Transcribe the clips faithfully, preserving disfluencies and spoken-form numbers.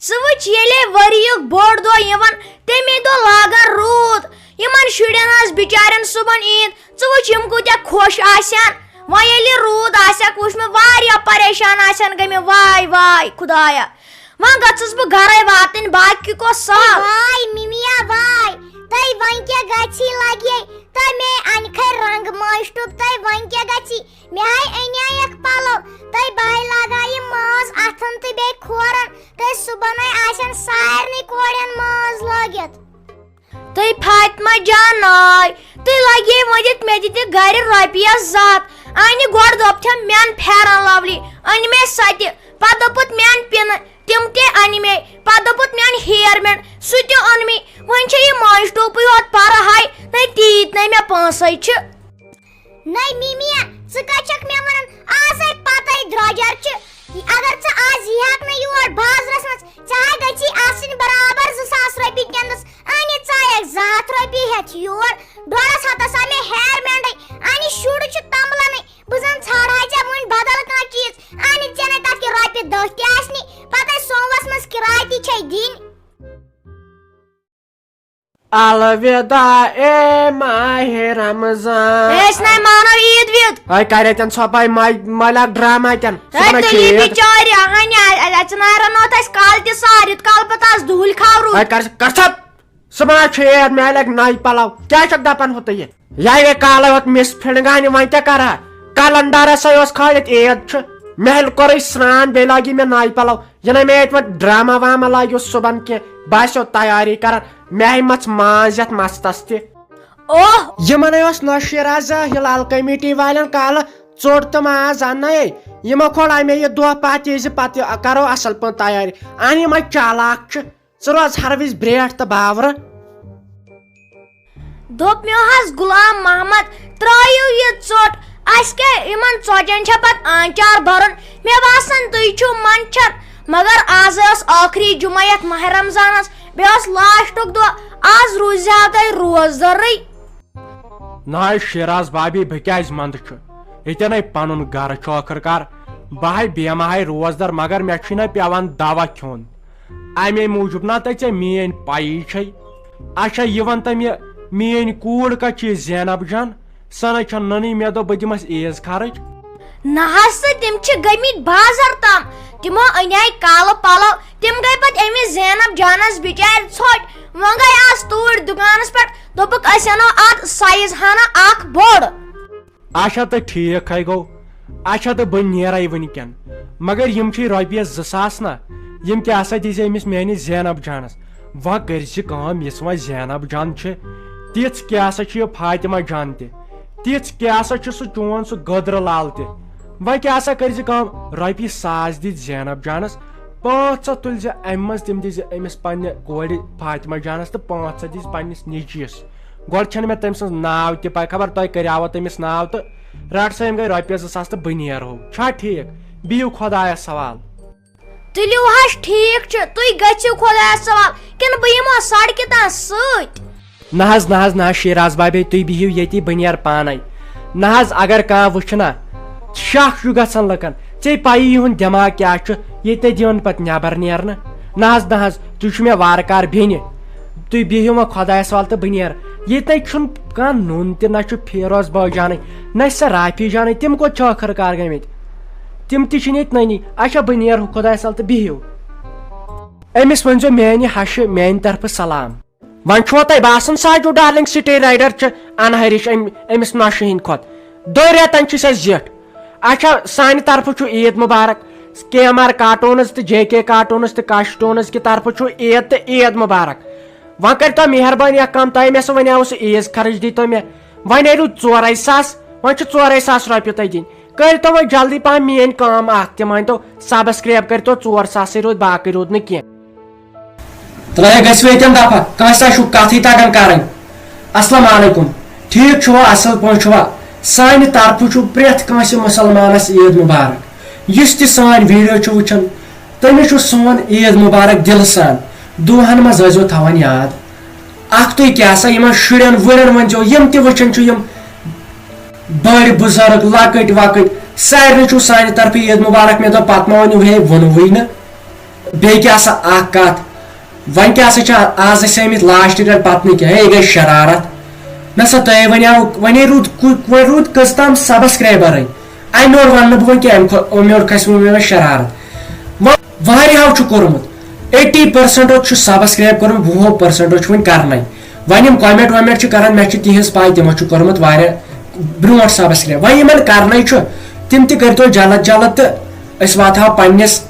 ژٕ وٕچھ، ییٚلے ؤریُک بوٚڑ دۄہ یِوان، تَمے دۄہ لاگان روٗد۔ یِمن شُرٮ۪ن ٲس بِچارٮ۪ن صُبحن عیٖد، ژٕ وٕچھ، یِم کۭتیٛاہ خۄش آسن۔ وۄنۍ ییٚلہِ روٗد آسٮ۪کھ وٕچھمُت، واریاہ پریشان آسن گٔمٕتۍ، واے واے خۄدایا۔ وۄنۍ گٔژھٕس بہٕ گرے واتٕنۍ، باقی کۄس سہل؟ واے مِمیا واے، تۄہہِ وۄنۍ کیٛاہ گژھی لگے؟ تۄہہِ مے انہِ کھرِ رنٛگ مٲنٛزِ ٹوٚپ، تۄہہِ وۄنۍ کیٛاہ گژھی؟ مےٚ ہاے اَنیٛایَکھ پَلو، تۄہہِ بہٕ ہاے لاگہٕ ہا یہِ مٲنٛز اَتھَن تہٕ بیٚیہِ کھورَن، تۄہہِ صُبحَن ہاے آسن سارنٕے کورٮ۪ن مٲنٛز لٲگِتھ۔ تُہۍ فاطمہ جان ناے، تُہۍ لگے ؤنِتھ مےٚ دِتہِ گرِ رۄپیَس زٕ ہَتھ۔ اَنہِ گۄڈٕ دوٚپ تھم مٮ۪ن پھٮ۪رن لَولی، أنۍ مےٚ سۄ تہِ۔ پَتہٕ دوٚپُت مٮ۪ن پِنہٕ، تِم تہِ أنۍ مےٚ۔ پَتہٕ دوٚپُت مٮ۪ن ہیر مٮ۪نٛڈ، سُہ تہِ اوٚن مےٚ۔ وۄنۍ چھےٚ یہِ مٲنٛزِ ٹوپٕے یوت پَرٕ ہاے، نَے تیٖتۍ نَے مےٚ پونٛسَے چھِ۔ نَے مِمیا، ژٕ کَتہِ چھَکھ مےٚ وَنان؟ آز ہے پَتَے درٛۄجَر چھِ۔ اگر ژٕ آز ییٖہَکھ نہٕ یور بازرَس منٛز، ژےٚ ہا گژھی آسٕنۍ برابر زٕ ساس رۄپیہِ کٮ۪نٛدَس۔ اَنہِ ژایَکھ زٕ ہَتھ رۄپیہِ ہٮ۪تھ یور۔ ڈۄڈَس ہَتَس آو مےٚ ہیر مٮ۪نٛڈٕے۔ اَنہِ شُر چھُ تَمبلَنٕے۔ بہٕ زَن ژھانٛڈٕ ہا ژےٚ وٕنۍ بدل کانٛہہ چیٖز۔ اَنہِ ژےٚ نَے تَتھ کِراے تہِ دٔہ تہِ آسنی۔ پَتہٕ ہے سوموَس منٛز کِراے تہِ چھے دِنۍ۔ الوداع اے ماہِ رمضان۔ أسۍ نَے مانو عیٖد ویٖد۔ ہے، کَرے تَن ژھۄپاے مَے-، مَے لاگ ڈرامہ تَن۔ ہے، صُبحن ہے تُلِو عیٖد۔ بِچارِ، اَہَنہِ، اَ-، اَ-، اَژٕ نارَن اوت اَسہِ کالہٕ تہِ ساڑِ یُتھ کال پَتہٕ آز دُہُلۍ کھاو روٗد۔ ہے، کَر، کَر ژھۄپ۔ صُبحن چھُ عیٖد، مےٚ لَگہِ نَے پَلو۔ کیٛاہ چھَکھ دَپان ہُہ تہٕ یہِ؟ یا یہِ کالے یوت مِس پھِنٛڈ گانہِ، وۄنۍ کیٛاہ کَرٕ ہا؟ کلنڈرس ہے اوس کھٲلِتھ عیٖد چھُ۔ مےٚ ہیٚلہِ کوٚرُے سرٛان، بیٚیہِ لاگی مےٚ نَے پَلو۔ یہِ نَے مےٚ ییٚتہِ وۄنۍ ڈرامہ وامہ لاگیو صُبحن کینٛہہ، بہٕ آسیو تیاری کران۔ مےٚ ہے مَژھ ماز یَتھ مَستَس تہِ۔ اوہ! یِمَن ہے اوس نوشیٖرا زٕ ہلال کمیٹی والٮ۪ن کالہٕ ژوٚٹ تہٕ ماز اَننَے۔ یِمو کھول اَمے یہِ دۄہ پَتھ یہِ زِ پَتہٕ کرو اَصٕل پٲٹھۍ تیاری۔ اَہَن، یِمَے چالاک چھِ۔ ژٕ روز ہر وِزِ برٛیٹھ تہٕ باورٕ۔ دوٚپ مےٚ حظ غلام محمد، ترٛٲیِو یہِ ژوٚٹ، اَسہِ کیٛاہ یِمَن ژۄچَن چھےٚ پَتہٕ آنچار بَرُن؟ مےٚ باسان تُہۍ چھِو منٛدچھان، مگر آز ٲس ٲخری جمعہ یَتھ ماہِ رمضانَس، بیٚیہِ اوس لاسٹُک دۄہ، آز روٗزِ ہا تۄہہِ روزدَرٕے۔ نہ حظ شیراز بابی، بہٕ کیٛازِ منٛدٕ چھُ؟ ییٚتٮ۪ن ہے پنُن گرٕ چھُ ٲخٕر کار۔ بہٕ ہے بیمہٕ ہے روزدر، مگر مےٚ چھُے نہ پٮ۪وان دوا کھیوٚن۔ امے موٗجوٗب نہ تہٕ ژےٚ میٲنۍ پَیی چھے۔ اچھا، یہِ وَن تہٕ مےٚ، میٲنۍ کوٗر کَتہِ چھِ یہِ زینب جان؟ سۄ نہ چھےٚ نٔنٕے، مےٚ دوٚپ بہٕ دِمس عیٖز خرٕچ۔ نہ حظ، تہٕ تِم چھِ گٔمٕتۍ بازر تام۔ تِمو اَنے کالہٕ پَلو۔ تِم گٔے پَتہٕ أمِس زینب جانَس بِچارِ ژھۄٹۍ۔ وۄنۍ گٔے آز توٗرۍ دُکانَس پٮ۪ٹھ، دوٚپُکھ، "أسۍ اَنو اَتھ سایز ہنا اَکھ بوٚڑ۔" اچھا تہٕ ٹھیٖک ہے گوٚو۔ اچھا تہٕ بہٕ نیرے وٕنکٮ۪ن۔ مگر یِم چھِ رۄپیَس زٕ ساس نہ، یِم کیٛاہ سا دِژے أمِس میٛٲنِس زینب جانَس۔ وۄنۍ کٔرۍ زِ کٲم، یُس وۄنۍ زینب جان چھِ، تِژھ کیٛاہ سا چھِ یہِ فاطمہ جان تہِ، تِژھ کیٛاہ سا چھُ سُہ چون سُہ گٔدرٕ لال تہِ۔ وۄنۍ کیٛاہ سا کٔرۍ زِ کٲم، رۄپیہِ ساس دِتۍ زینب جانَس، پانٛژھ ہَتھ تُلۍ زِ اَمہِ منٛز، تِم دِتۍ زِ أمِس پنٛنہِ کورِ فاطمہ جانَس تہٕ پانٛژھ ہَتھ دِتۍ پنٛنِس نیٚچوِس۔ گۄڈٕ چھَنہٕ مےٚ تٔمۍ سٕنٛز ناو تہِ پَے، خبر تۄہہِ کریاوٕ تٔمِس ناو تہٕ رَٹ سا، یِم گٔے رۄپیَس زٕ ساس تہٕ بہٕ نیرہو۔ چھا ٹھیٖک؟ بِہِو خۄدایَس حوال۔ تُلِو حظ، ٹھیٖک چھُ، تُہۍ گٔژھِو خۄدایَس حوال، کِنہٕ بہٕ یِمو سڑکہِ تام سۭتۍ؟ نہ حظ، نہ حظ، نہ حظ، شیراز بابے، تُہۍ بِہِو ییٚتی، بہٕ نیرٕ پانے۔ نہ حظ، اگر کانٛہہ وٕچھِ نا، شک چھُ گژھان لُکن۔ ژےٚ پَیی یِہُنٛد دٮ۪ماغ کیٛاہ چھُ، ییٚتہِ دِوان پَتہٕ نٮ۪بر نیرنہٕ۔ نہ حظ، نہ حظ، تُہۍ چھِو مےٚ وارٕ کارٕ بیٚنہِ۔ تُہۍ بِہِو وۄنۍ خۄدایَس حوال تہٕ بہٕ نیرٕ۔ ییٚتہِ نَے چھُنہٕ کانٛہہ نوٚن تہِ، نہ چھُ فیروز بٲے جانٕے، نہ چھِ سۄ رافی جانٕے۔ تِم کوٚت چھِ ٲخٕر کار گٔمٕتۍ؟ تِم تہِ چھِنہٕ ییٚتہِ نٔنی۔ اچھا، بہٕ نیرٕ خۄدایَس حوال تہٕ بِہِو۔ أمِس ؤنۍزیو میٛانہِ ہَشہِ، میٛانہِ طرفہٕ سلام۔ وۄنۍ چھُوا تۄہہِ باسان ساجو ڈارلنگ سٹے رائیڈر چھِ انہرِش أمۍ، أمِس نۄشہِ ہٕنٛدِ کھۄتہٕ؟ دۄن رٮ۪تن چھِ سۄ زِٹھ۔ اچھا، سانہِ طرفہٕ چھُ عید مبارک، کے ایم آر کارٹونز تہٕ جے کے کارٹونز تہٕ کش ٹونز کہِ طرفہٕ چھُ عید تہٕ عید مبارک۔ وۄنۍ کٔرۍتو مہربٲنی اکھ کٲم، تۄہہِ مےٚ سُہ وَنیاوُ سُہ عیٖز خرٕچ دیٖتو مےٚ، وۄنۍ نیرِو ژورے ساس، وۄنۍ چھِ ژورے ساس رۄپیہِ تۄہہِ دِنۍ۔ کٔرۍتو وۄنۍ جلدی پہم میٛٲنۍ کٲم اکھ تہِ، مٲنۍتو سبسکرایب کٔرۍتو، ژور ساسٕے روٗدۍ، باقٕے روٗد نہٕ کینٛہہ۔ تہٕ ہے گژھِو ییٚتٮ۪ن دفعہ، کٲنٛسہِ سۭتۍ چھُو کتھٕے تگان کرٕنۍ۔ السلام علیکم، ٹھیٖک چھُوا، اصل پٲٹھۍ چھُوا؟ سانہِ طرفہٕ چھُ پرٛٮ۪تھ کٲنٛسہِ مُسلمانس عید مبارک۔ یُس تہِ سٲنۍ ویڈیو چھُ وٕچھان، تٔمِس چھُ سون عید مبارک دِلہٕ سان۔ دُعاہن منٛز ٲسۍزیو تھاوان یاد۔ اکھ تُہۍ کیٛاہ سا یِمن شُرٮ۪ن وُرٮ۪ن ؤنۍزیو، یِم تہِ وٕچھان چھِ، یِم بٔڑۍ بُزرگ، لۄکٕٹۍ وۄکٕٹۍ، سارنٕے چھُو سانہِ طرفہٕ عید مبارک۔ مےٚ دوٚپ پتہٕ ما ؤنِو ہے ووٚنوُے نہٕ۔ بیٚیہِ کیٛاہ سا اکھ کتھ، وۄنۍ کیٛاہ سا چھِ آز أسۍ آمٕتۍ لاسٹ ڈیٹ پتہٕ نہٕ کینٛہہ، ہے، یہِ گٔے شرارت۔ نہ سا تۄہے وۄنۍ آو، وۄنۍ روٗد کُ-، وۄنۍ روٗد کٔژ تام سبسکرایبرٕے؟ امہِ یورٕ ونہٕ نہٕ بہٕ وۄنۍ کینٛہہ، امہِ کھۄ-، امہِ یورٕ کھسہِ وۄنۍ مےٚ شرارت۔ وۄنۍ واریاہو چھُ کوٚرمُت، ایٹی پٔرسنٹو چھُ سبسکرایب کوٚرمُت، وُہو پٔرسنٹو چھُ وۄنۍ کرنَے۔ وۄنۍ یِم کمنٹ ومنٹ چھِ کران، مےٚ چھِ تِہنٛز پاے، تِمو چھُ کوٚرمُت واریاہ برونٛٹھ سبسکرایب۔ وۄنۍ یِمن کرنَے چھُ، تِم تہِ کٔرۍتو جلد جلد تہٕ أسۍ واتہو پننِس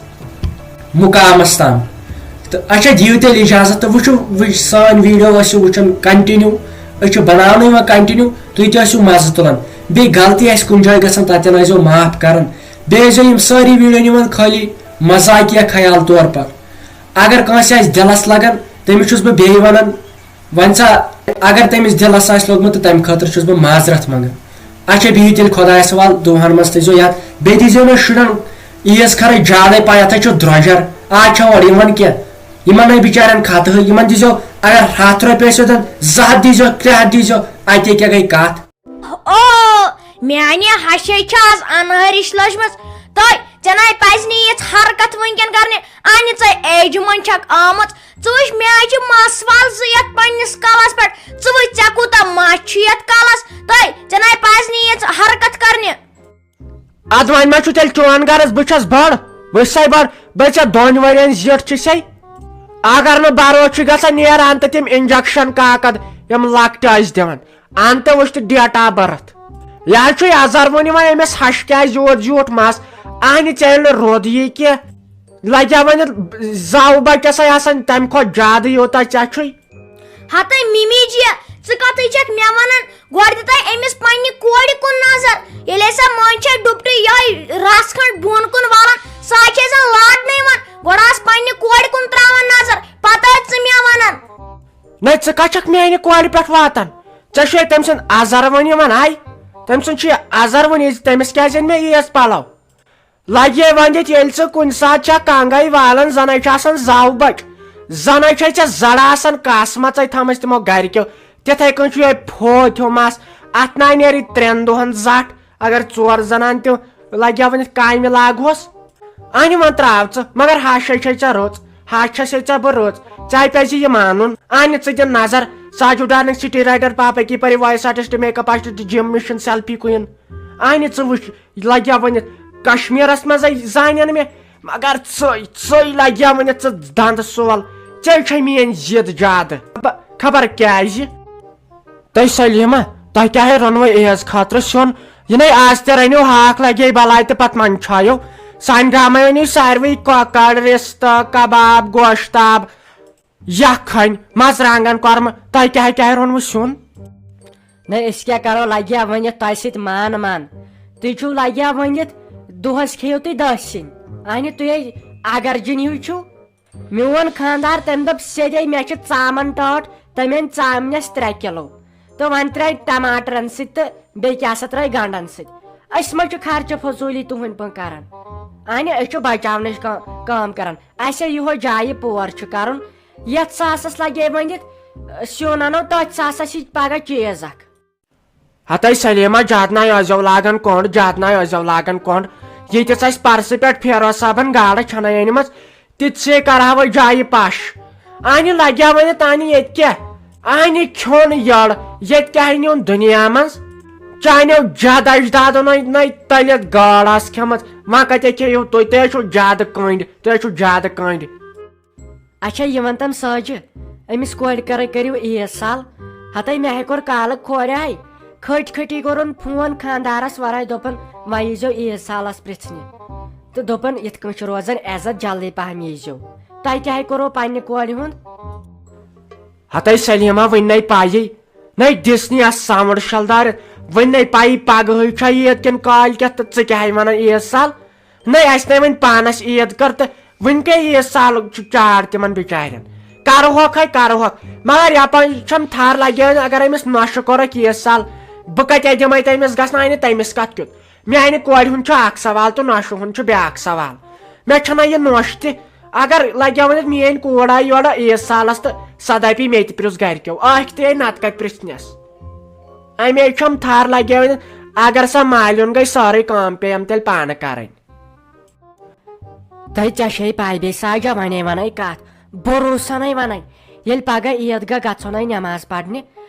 مُقامس تام۔ تہٕ اچھا، دِیِو تیٚلہِ اجازت تہٕ وٕچھِو، وٕچھ، سٲنۍ ویٖڈیو ٲسِو وٕچھان کنٹِنیو، أسۍ چھِ بناونہٕ یِوان کنٹِنیو، تُہۍ تہِ ٲسِو مزٕ تُلان۔ بیٚیہِ غلطی آسہِ کُنہِ جایہِ گژھان، تتٮ۪ن ٲسۍزیو معاف کران۔ بیٚیہِ ٲسۍزیو یِم سٲری ویٖڈیو نِوان خٲلی مزاقیہ خیال طور پر۔ اگر کٲنٛسہِ آسہِ دِلس لگان، تٔمِس چھُس بہٕ بیٚیہِ ونان، وۄنۍ سا، اگر تٔمِس دِلس آسہِ لوٚگمُت تہٕ تمہِ خٲطرٕ چھُس بہٕ معذرت منٛگان۔ اچھا، بِہِو تیٚلہِ خۄدایس حوالہٕ، دُوہن منٛز تھٲیزیو یاد۔ بیٚیہِ دیٖزیو نہٕ شُرٮ۪ن عیٖز خٲرٕے زیادَے پہن، یَتھ حظ چھُ درٛۄجر۔ آز چھا اورٕ یِوان کینٛہہ؟ یِمن ہے بِچارٮ۪ن خطہٕ ہٕے، یِمن دیٖزیو اگر ہتھ رۄپیہِ ٲسۍ یوتن، زٕ ہتھ دیٖزیو، ترٛےٚ ہتھ دیٖزیو، اَتے کیٛاہ گٔے کتھ؟ او، میانہِ ہشے چھِ آز انہٲرِش لٔجمٕژ۔ تہٕ ژےٚ نَے پَزِ نہٕ یِژھ حرکت وٕنکٮ۪ن کرنہِ۔ اَنہِ ژَے ایجہِ منٛز چھَکھ آمٕژ۔ ژٕ وٕچھ، مےٚ حظ چھِ مَس وَل زٕ یَتھ پنٛنِس کَلَس پٮ۪ٹھ۔ ژٕ وٕچھ، ژےٚ کوٗتاہ مَس چھُ یَتھ کَلَس۔ تہٕ ژےٚ نَے پَزِ نہٕ یِژھ حرکت کرنہِ۔ ادٕ وۄنۍ ما چھُ تیٚلہِ چون غرض؟ بہٕ چھَس بٔڑ، وٕچھ سَے بٔڑ، بہٕ ژےٚ دۄن ؤرین زِٹھ چھِ سَے۔ اگر نہٕ بروسہٕ چھُ گژھان، نیر اَن تہٕ تِم انجیکشن کاکد، یِم لۄکٹہِ ٲسۍ دِوان۔ اَن تہٕ وٕچھ تہٕ date of birth۔ یہِ حظ چھُ اَزَر ووٚن یِمَن، أمِس ہَش کیٛازِ یوٗت زیوٗٹھ مَس؟ اَہنہِ ژےٚ ییٚلہِ نہٕ روٚد یی کینٛہہ، لَگیٛا وۄنۍ زاوٕ بَچَسَے آسان تَمہِ کھۄتہٕ زیادٕ یوٗتاہ ژےٚ چھُے۔ ہتَے مِمی جی، ژٕ کَتھٕے چھَکھ مےٚ وَنان؟ گۄڈٕ دِتَے أمِس پنٛنہِ کورِ کُن نظر۔ ییٚلہِ سۄ مٔنٛزۍ چھےٚ ڈُپٹہٕ یِہوٚے رَژھ کھنٛڈ بۄن کُن والان، سۄ حظ چھےٚ زَن لارنہٕ یِوان۔ گۄڈٕ آس پنٛنہِ کورِ کُن ترٛاوان نظر، پَتہٕ ٲسۍ ژٕ مےٚ وَنان۔ نَے، ژٕ کَتھ چھَکھ میٛانہِ کورِ پٮ۪ٹھ واتان؟ ژےٚ چھُے تٔمۍ سُنٛد اَزَر وۄنۍ یِوان، ہاے؟ تٔمۍ سُنٛد چھُ یہِ اَزَر وۄنۍ، یہِ زِ تٔمِس کیٛازِ أنۍ مےٚ عیٖذ پَلو؟ لَگہِ ہے وۄنۍ دِتھ، ییٚلہِ ژٕ کُنہِ ساتہٕ چھَکھ کنٛگَے والان، زَنَے چھِ آسان زَو بَچ، زَنَے چھے ژےٚ زَڑٕ آسان کاسمَژَے تھٲمٕژ تِمو گَرِکیو۔ تِتھَے کٔنۍ چھُ یِہوٚے پھوتۍ ہیوٗ مَس، اَتھ نَے نیرِ ترٛٮ۪ن دۄہَن زَٹھ، اگر ژور زَنان تہِ لَگہِ ہا ؤنِتھ کامہِ لاگہوس۔ اَنہِ وۄنۍ ترٛاو ژٕ، مگر ہَش ہے چھے ژےٚ رٕژ، ہَش چھَسے ژےٚ بہٕ رٕژ، ژےٚ پَزِ یہِ مانُن۔ اَنہِ ژٕ دِ نظر، ساجو ڈارلنگ، سٹی رائٹر، پاپا کی پری، وائس آرٹسٹ، میک اپ آرٹسٹ، جم مشین، سیلفی کوئن۔ اَنہِ ژٕ وٕچھ، یہِ لَگہِ ہا ؤنِتھ، کشمیٖرَس منٛزَے زانن مےٚ، مگر ژٕے، ژٕے لَگہِ ہا ؤنِتھ ژٕ دَنٛدٕ سول۔ ژےٚ چھے میٛٲنۍ ضد زیادٕ۔ ب-، خبر کیٛازِ؟ تۄہہِ سلیمہ، تۄہہِ کیٛاہ ہے روٚنوٕ عیٖذ خٲطرٕ سیُن؟ یہِ نے آز تہِ رٔنِو ہاکھ لگے بلاے تہٕ پتہٕ منٛدچھایو۔ سانہِ گامے أنِو ساروٕے کۄکر، رِستہٕ، کباب، گوشتاب، یکھنۍ، مرژٕوانٛگن کۄرمہٕ۔ تۄہہِ کیٛاہ ہے کیٛاہ ہے روٚنوٕ سیُن؟ نہ، أسۍ کیٛاہ کرو، لگیا ؤنِتھ تۄہہِ سۭتۍ مان مان۔ تُہۍ چھِو لگیا ؤنِتھ، دۄہس کھیٚیِو تُہۍ دٔہ سِنۍ۔ اہنہِ تُہۍ ہے اگرجِنۍ ہیوٗ چھِو۔ میون خاندار تٔمۍ دوٚپ سیٚدے، مےٚ چھِ ژامن ٹٲٹھ، تٔمۍ أنۍ ژامنٮ۪س ترٛےٚ کِلوٗ تہٕ وۄنۍ ترٛٲے ٹماٹرن سۭتۍ تہٕ بیٚیہِ کیٛاہ سا ترٛٲے گنڈن سۭتۍ۔ أسۍ ما چھِ خرچہٕ فضوٗلی تُہنٛدۍ پٲٹھۍ کران؟ اہنہِ، أسۍ چھِ بچاونٕچ کا-، کٲم کران۔ اسہِ یِہوے جایہِ پور چھُ کرُن۔ یتھ ساسس لگے ؤنِتھ، سیُن انو تٔتھۍ ساسس سۭتۍ پگاہ چیٖز اکھ۔ ہتاے سلیمہ، جادناے ٲسۍزیو لاگان کۄنٛڈ، جادناے ٲسۍزیو لاگان کۄنٛڈ۔ ییٚتٮ۪س اَسہِ پرسہٕ پٮ۪ٹھ پھیروز صٲبن گاڈٕ چھَنہٕ أنمٕژ، تِتسٕے کرہاوے جایہِ پش۔ اہنہِ لگیا وۄنۍ تانہِ ییٚتہِ کیٛاہ؟ اہنہِ کھیوٚن یٔڑ، ییٚتہِ کیٛاہ نیوٗن دُنیا منٛز؟ چانیو جد اجدادو نے، نے تٔلِتھ گاڈ آسہٕ کھٮ۪مٕژ، وۄنۍ کتہِ کھیٚیِو تُہۍ؟ تُہۍ ہے چھِو زیادٕ کٔنٛڈۍ، تُہۍ ہے چھِو زیادٕ کٔنٛڈۍ۔ اچھا، یہِ وَن تَم ساجہِ، أمِس کورِ کَرَے کٔرِو عیٖذ سال؟ ہَتَے مےٚ ہے کوٚر کالہٕ کھورِ ہَے۔ کھٔٹۍ کھٔٹی کوٚرُن فون خانٛدارَس وَرٲے، دوٚپُن، "وۄنۍ ییٖزیو عیٖذ سالَس پرٛژھنہِ۔" تہٕ دوٚپُن، "یِتھ کٔنۍ چھُ روزان عزت، جلدی پَہَم ییٖزیو۔" تۄہہِ کیٛاہ ہے کوٚروٕ پنٛنہِ کورِ ہُنٛد؟ ہَتَے سلیمہ، وٕنہِ نَے پَیی۔ نَے دِژ نہٕ یَتھ ساوُنٛڈ شَلدارِ۔ وٕنہِ نَے پَیی پَگہٕے چھا عیٖد کِنہٕ کالۍ کٮ۪تھ، تہٕ ژٕ کیٛاہ ہے وَنان عیٖذ سال؟ نَے، اَسہِ نَے وۄنۍ پانَس عیٖد کٔر تہٕ وٕنہِ کیٛاہ عیٖد سالُک چھُ چار تِمَن بِچارٮ۪ن؟ کَرٕہوکھ ہے کَرٕہوکھ، مگر یَپٲرۍ چھَم تھَر لَگیمٕژ، اگر أمِس نۄشہِ کوٚرُکھ عیٖد سال، بہٕ کَتہِ دِمَے تٔمِس گژھناونہِ؟ تٔمِس کَتھ کیُتھ؟ میٛانہِ کورِ ہُنٛد چھُ اَکھ سوال تہٕ نۄشہِ ہُنٛد چھُ بیٛاکھ سوال۔ مےٚ چھَنہ یہِ نۄش تہِ۔ اگر لَگیو ؤنِتھ میٛٲنۍ کوٗر آیہِ یورٕ عیٖد سالَس تہٕ سۄ دَپہِ مےٚ تہِ پرٛژھ گَرِکیو، ٲکھۍ تہِ آے نَتہٕ کَتہِ پرٛژھنَس؟ اَمے چھَم تھَر لَگیو ؤنِتھ، اگر سۄ مالیُن گٔے سٲرٕے کٲم پیٚیَم تیٚلہِ پانہٕ کَرٕنۍ۔ تہٕ ژےٚ چھے پاے بیٚیہِ ساجا ونے ونے کتھ، بروسنے ونے۔ ییٚلہِ پگاہ عیٖد گاہ گژھو نے نماز پرنہِ،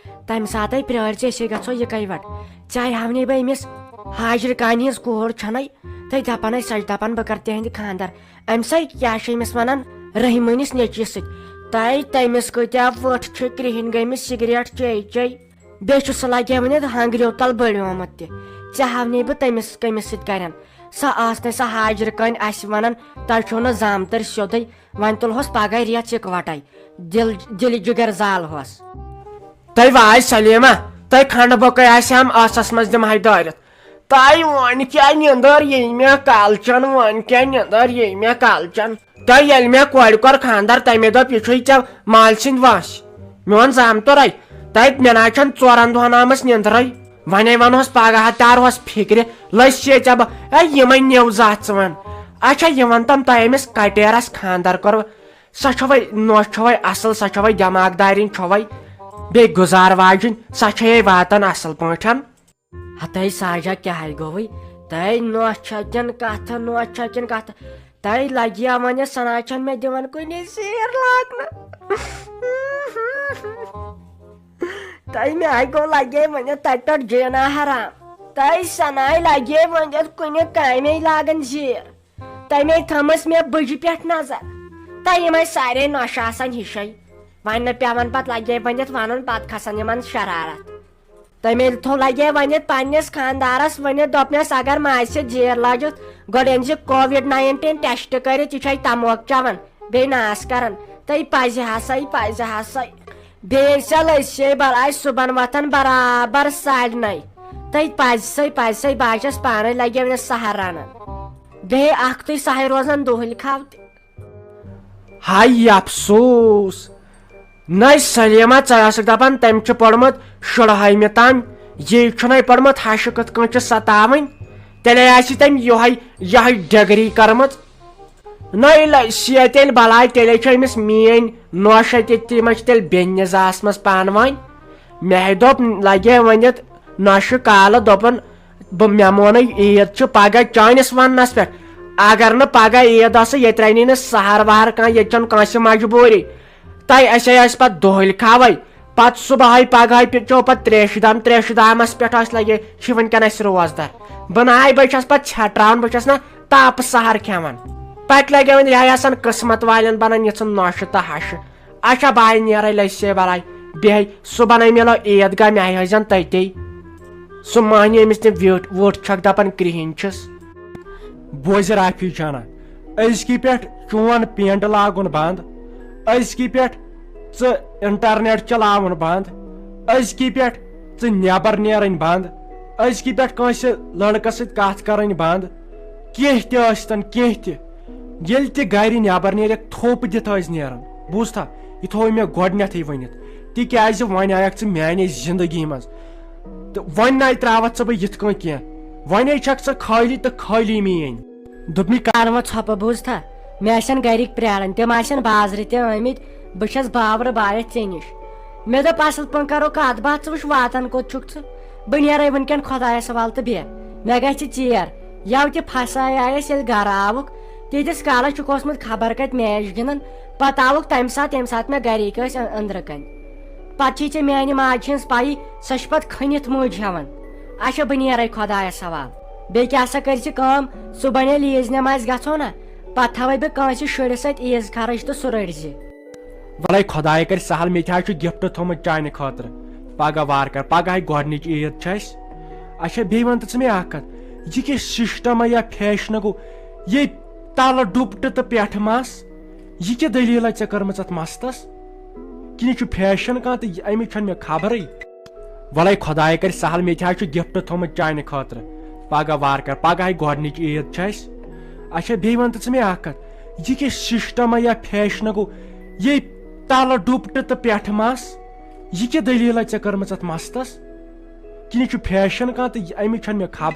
تمہِ ساتے پرٛٲرۍ زِ أسے گژھو یِکے وٹ۔ ژےٚ ہاونے بہٕ أمِس حاجر کانہِ ہٕنٛز کوٗر چھنے، تہٕ دپنے سۄ چھِ دپان بہٕ کرٕ تِہنٛدِ خاندر۔ أمۍ سٕے کیٛاہ چھِ أمِس ونان رحمٲنِس نیٚچوِس سۭتۍ؟ تۄہہِ تٔمِس کۭتیٛاہ وٕٹھ چھِ کرٛہِنۍ گٔمٕتۍ سگریٹ چے چے۔ بیٚیہِ چھُ سُہ لگے وٕنہِ ہنٛگریو تل بٔڑیومُت تہِ۔ ژےٚ ہاونے بہٕ تٔمِس کٔمِس سۭتۍ کرن۔ سۄ ٲس نہٕ سۄ حاجرٕ کٔنۍ اسہِ ونان، تۄہہِ چھُو نہٕ زامتٕرۍ سیوٚدُے، وۄنۍ تُلہوس پگاہ ریژھ یکوٹے، دل، دِلہِ جگر زالہوس۔ تۄہہِ واے سلیمہ، تۄہہِ کھنڈٕ بۄکے آسہِ ہم ٲسس منٛز دِمہٕ ہاے دٲرِتھ۔ تۄہہِ وۄنۍ کیٛاہ نِندٕر ییٚمہِ کلچن، وۄنۍ کیٛاہ نِندٕر ییٚمہِ کلچن؟ تۄہہِ ییٚلہِ مےٚ کورِ کوٚر خانٛدر، تَمے دوٚپ، یہِ چھُے ژےٚ مالۍ سٕنٛدۍ وٲنٛسہِ۔ میون زامتُرے، تۄہہِ مےٚ نہ حظ چھَنہٕ ژورَن دۄہَن آمٕژ نِندرٕے۔ وۄنۍ وَنہوس پگاہ تارہوس فِکرِ، لٔسۍ چھے ژےٚ بہٕ، اے، یِمَے نِو زاتھ ژٕ وَن۔ اچھا، یہِ وَن تَم تۄہہِ أمِس کٹیرَس خانٛدر کوٚر، سۄ چھَوَے نوٚش چھَوَے اَصٕل، سۄ چھَوَے دٮ۪ماغ دارِنۍ چھَوَے، بیٚیہِ گُزار واجِنۍ، سۄ چھَیے واتان اَصٕل پٲٹھۍ۔ ہتے ساجا کیٛاہ گوٚوُے؟ تۄہہِ نوٚش چھا کِنہٕ کتھٕ، نوٚش چھا کِنہٕ کتھٕ؟ تۄہہِ لگیا وۄنۍ سنا چھَنہٕ مےٚ دِوان کُنی سیٖر لاگنہٕ۔ تۄہہِ مےٚ آے گوٚو لگے وۄنۍ تَتہِ پٮ۪ٹھ جینا حرام۔ تۄہہِ سناے لگے وۄنۍ یَتھ کُنہِ کامے لاگان زیٖر۔ تَمے تھٲمٕژ مےٚ بٕجہِ پٮ۪ٹھ نظر۔ تۄہہِ یِمے سارے نۄشہِ آسان ہِشے۔ وۄنۍ نہٕ پٮ۪وان پتہٕ لگے ؤنِتھ ونُن، پتہٕ کھسان یِمن شرارت۔ تٔمۍ ییٚلہِ تھوٚو لگے ؤنِتھ پننِس خاندارس ؤنِتھ، دوٚپنس، اگر ماجہِ سۭتۍ زیٖر لٲجِتھ، گۄڈٕ أنۍ زِ کووِڈ ناینٹیٖن ٹیسٹ کٔرِتھ، یہِ چھے تموک چٮ۪وان، بیٚیہِ ناس کران۔ تہٕ یہِ پزِ ہسا، یہِ پزِ ہسا۔ بیٚیہِ سا لٔسۍ ہے بلاے صُبحن وۄتھان برابر ساڑِ نَیہِ۔ تہٕ یہِ پزِ سا، یہِ پزِ سا، بہٕ حظ چھَس پانے لگے وۄنۍ سحر رنان۔ بیٚیہِ اکھ تُہۍ سحر روزان دُہٕلۍ کھاو تہِ۔ ہاے افسوس! نَے سلیمہ، ژٕ ٲسٕکھ دَپان تٔمۍ چھُ پوٚرمُت شُرہٲیمہِ تام، یی چھُنَے پوٚرمُت ہَشہِ کِتھ کٔنۍ چھِ سَتاوٕنۍ۔ تیٚلے آسہِ تٔمۍ یِہوٚے، یِہوٚے ڈگری کٔرمٕژ۔ نَے لَسیہ تیٚلہِ بَلاے، تیٚلے چھِ أمِس میٛٲنۍ نوشہِ تہِ، تِمَے چھِ تیٚلہِ بیٚنہِ زاسمَس پانہٕ ؤنۍ۔ مےٚ دوٚپ لَگے ؤنِتھ نۄشہِ کالہٕ، دوٚپُن، بہٕ، مےٚ مونَے عیٖد چھِ پگاہ چٲنِس وَننَس پٮ۪ٹھ۔ اگر نہٕ پگاہ عیٖد ٲسٕے، ییٚتہِ رَنی نہٕ سحر وحر کانٛہہ، ییٚتہِ چھَنہٕ کٲنٛسہِ مجبوٗری۔ تۄہہِ اَسے ٲسۍ پَتہٕ دۄہلۍ کھاوَے۔ پَتہٕ صُبحٲے پگہٲے پٮ۪ژو پَتہٕ ترٛیشہِ دام، ترٛیشہِ دامَس پٮ۪ٹھ ٲسۍ لَگے، چھِ وٕنکٮ۪ن اَسہِ روزدار۔ بہٕ نہ آے، بہٕ چھَس پَتہٕ ژھٮ۪ٹراوان، بہٕ چھَس نہ تاپہٕ سحر کھٮ۪وان۔ پَتہٕ لَگے وۄنۍ یِہوٚے آسان قٕسمت والٮ۪ن بَنان یِژھٕ نۄشہِ تہٕ ہَشہِ۔ اچھا، بہٕ آے نیرے لٔسۍ ہے بلاے۔ بیٚہے صُبحن ہے میلو عیٖد گاہ، مےٚ ہے ہٲوزٮ۪ن تَتے۔ سُہ مۄہنیو ییٚمِس تِم ویوٚٹھ ووٚٹھ چھکھ دَپان کرٛہِنۍ چھِس۔ بوزِ رافی جانا، أزکی پٮ۪ٹھ چون پینٹ لاگُن بنٛد، أزکی پٮ۪ٹھ ژٕ انٹرنیٹ چلاوُن بنٛد، أزکی پٮ۪ٹھ ژٕ نٮ۪بر نیرٕنۍ بنٛد، أزکی پٮ۪ٹھ کٲنٛسہِ لڑکس سۭتۍ کتھ کرٕنۍ بنٛد، کینٛہہ تہِ ٲسۍتن، کینٛہہ تہِ۔ ییٚلہِ تہِ گرِ نٮ۪بر نیرکھ، تھوٚپ دِتھ ٲسۍ نیران۔ بوٗزتھا؟ یہِ تھوٚو مےٚ گۄڈٕنٮ۪تھٕے ؤنِتھ، تِکیٛازِ وۄنۍ آیکھ ژٕ میانہِ زندگی منٛز۔ تہٕ وۄنۍ نَے ترٛاوَتھ ژٕ بہٕ یِتھ کٔنۍ کینٛہہ۔ وۄنۍ چھکھ ژٕ خٲلی تہٕ خٲلی میٲنۍ۔ دوٚپمَے، کر وۄنۍ ژھۄپہٕ، بوٗزتھا؟ مےٚ آسن گرِکۍ پرٛاران، تِم آسن بازرٕ تہِ آمٕتۍ، بہٕ چھَس باورٕ بارِتھ ژےٚ نِش۔ مےٚ دوٚپ، اَصٕل پٲٹھۍ کرو کَتھ باتھ، ژٕ وٕچھ واتان کوٚت چھُکھ ژٕ۔ بہٕ نیرے وٕنکٮ۪ن خۄدایس حوالہٕ تہٕ بیٚہہ، مےٚ گژھِ ژیر۔ یَوٕ تہِ پھسے آیس، ییٚلہِ گرٕ آوُکھ، تیٖتِس کالس چھُکھ اوسمُت خبر کتہِ میچ گِنٛدان۔ پتہٕ آوُکھ تمہِ ساتہٕ، ییٚمہِ ساتہٕ مےٚ گرِکۍ ٲسۍ أ-، أنٛدرٕ کنہِ۔ پتہٕ چھے ژےٚ میانہِ ماجہِ ہٕنٛز پیی، سۄ چھِ پتہٕ کھٔنِتھ مٔج ہٮ۪وان۔ اچھا، بہٕ نیرے خۄدایس حوالہٕ۔ بیٚیہِ کیٛاہ سا کٔرۍ زِ کٲم، صُبحن ییٚلہِ عیٖز نٮ۪مازِ گژھو نا، پتہٕ تھاوے بہٕ کٲنٛسہِ شُرِس اتھِ عیٖز خرٕچ تہٕ سُہ رٔٹۍ زِ۔ وَلَے خۄداے کَرِ سہل، مےٚ تہِ حظ چھُ gift تھوٚمُت چانہِ خٲطرٕ۔ پگاہ وارٕ کارٕ، پگہٕے گۄڈٕنِچ عیٖد چھِ اَسہِ۔ اچھا، بیٚیہِ وَن تہٕ ژٕ مےٚ اَکھ کَتھ، یہِ کیٛاہ سِسٹَما یا فیشنہ گوٚو؟ یے تَلہٕ ڈُپٹہٕ تہٕ پٮ۪ٹھٕ مَس، یہِ کیٛاہ دٔلیٖلہ ژےٚ کٔرمٕژ اَتھ مَستَس؟ کِنہٕ یہِ چھُ فیشن کانٛہہ تہٕ یہِ، اَمِچ چھَنہٕ مےٚ خبرٕے۔ وَلَے خۄداے کَرِ سہل، مےٚ تہِ حظ چھُ gift تھوٚمُت چانہِ خٲطرٕ۔ پگاہ وارٕ کارٕ، پگہٕے گۄڈٕنِچ عیٖد چھِ اَسہِ۔ اچھا، بیٚیہِ وَن تہٕ ژٕ مےٚ اَکھ کَتھ، یہِ کیٛاہ سِسٹَما یا فیشنہ گوٚو؟ یے تَلہٕ ڈُپٹہٕ تہٕ پٮ۪ٹھٕ مَس، یہِ کیٛاہ دٔلیٖلہ ژےٚ کٔرمٕژ اَتھ مَستَس؟ کِنہٕ یہِ چھُ فیشن کانٛہہ تہٕ یہِ، اَمِچ چھَنہٕ مےٚ خبر۔